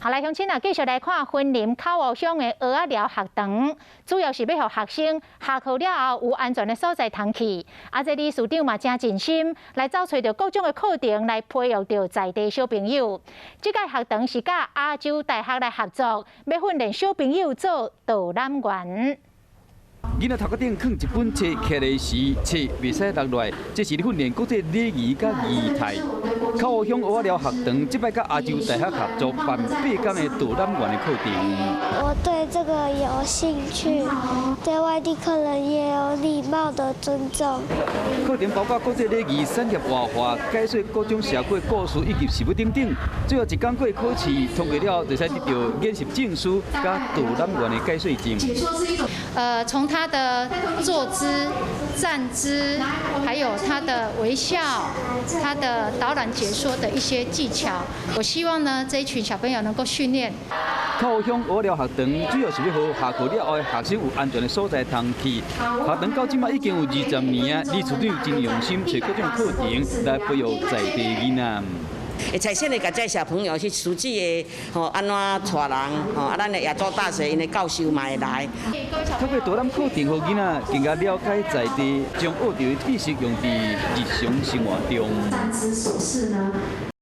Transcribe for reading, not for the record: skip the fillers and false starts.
好來，鄉親啊，繼續來看雲林口湖鄉的蚵仔寮學堂，主要是欲予學生下課了後有安全的所在通去。啊，這理事長嘛誠盡心來走揣著各種的課程來培育著在地小朋友。這屆學堂是佮亞洲大學來合作，欲訓練小朋友做導覽員。囡仔頭殼頂囥一本冊，徛咧時冊袂使落來，這是咧訓練國際禮儀佮儀態。口湖鄉蚵仔寮學堂這擺佮亞洲大學合作辦8工的導覽員的課程。我對這個有興趣，對外地客人也有禮貌的尊重。課程包括國際禮儀、產業活化、解說各種社會故事以及食物等等。最後一工過考試通過了，就會使得著研習證書佮導覽員的解說證。從他的坐姿、站姿，還有他的微笑，他的導覽解說的一些技巧，我希望呢，這一群小朋友能夠訓練。口湖鄉蚵仔寮學堂主要是欲予下課了後的學生有安全的所在通去。學堂到這擺已經有20年啊，理事長真用心揣各種課程來培育在地囡仔。會採先的共這小朋友去實際的吼，按怎帶人吼，啊，咱的亞洲大學𪜶的教授嘛會來。透過導覽課程，予囡仔更加了解在地，將學著的知識用佇日常生活中。